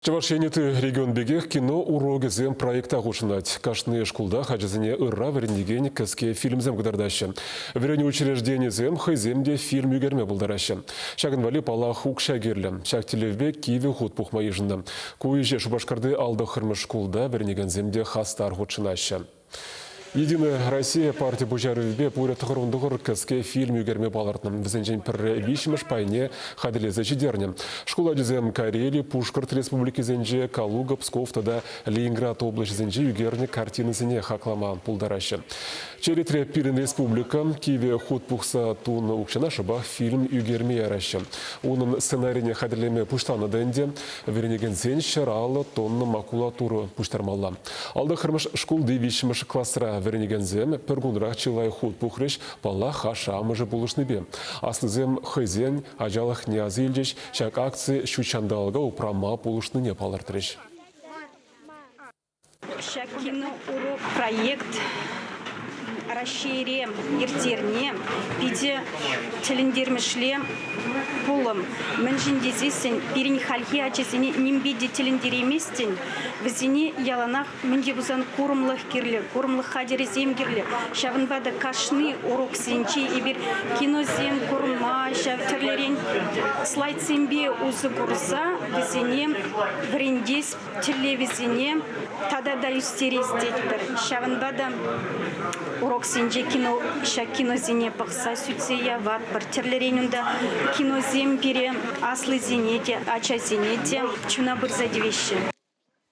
Чӑваш Ен ытти регион пекех кино урокӗсем проекта хутшӑнать. Кашни шкултах ачасене ырра вӗрентекен кӗске фильмсем кӑтартаҫҫӗ. Вӗренӳ учрежденийӗсем хӑйсем те фильм ӳкерме пултараҫҫӗ. Ҫакӑн валли, паллах, укҫа кирлӗ. Ҫак тӗллевпе кивӗ хут пухма йышӑннӑ. Ку ӗҫе Шупашкарти 59-мӗш шкулта вӗренекенсем те хастар хутшӑнаҫҫӗ. Единая Россия парти пуҫарӑвӗпе пурӗ 99 кӗске фильм ӳкерме палӑртнӑ. Вӗсенчен пӗрре виҫҫӗмӗш пайне хатӗрлесе ҫитернӗ. Шкул ачисем Карели, Пушкӑрт республикисенче, Калуга, Псков тата Ленинград облаҫӗсенче ӳкернӗ картинӑсене хаклама пултараҫҫӗ. Черетре пирӗн республика кивӗ хут пухса тунӑ укҫана шӑпах фильм ӳкерме яраҫҫӗ. Унӑн сценарине хатӗрлеме пуҫланӑ та ӗнтӗ. Вӗренекенсен 150 тонна макулатура пуҫтармалла. Алтӑххӑрмӗш шкулти виҫҫӗмӗш класра вӗренекенсем пӗр кунрах чылай хут пухрӗҫ, паллах, ашшӗ-амӑшӗ пулӑшнипе. Аслисем хӑйсен ачалӑхне аса илчӗҫ, ҫак акци ҫут ҫанталӑка упрама пулӑшнине палӑртрӗҫ. Ҫак киноурок проект Раҫҫейре ирттерни питӗ тӗлӗнтермӗшле пулӑм. Мӗншӗн тесессӗн пирӗн хальхи ачасене нимпе те тӗлӗнтерейместӗн. Вӗсене яланах мӗн те пулсан курӑмлӑх кирлӗ, курӑмлӑх хатӗрӗсем кирлӗ. Ҫавӑнпа та кашни уроксенче эпир киносем курма, ҫав тӗрлӗрен слайдсемпе усӑ курса вӗсене вӗрентес тӗллевӗсене тата та ӳстерес тетпӗр. Ҫавӑнпа та уроксенче кино, ҫак киносене пӑхса сӳтсе яватпӑр. Тӗрлӗрен унта киносем пире аслисене те, ачасене те чуна пырса тивеҫҫӗ.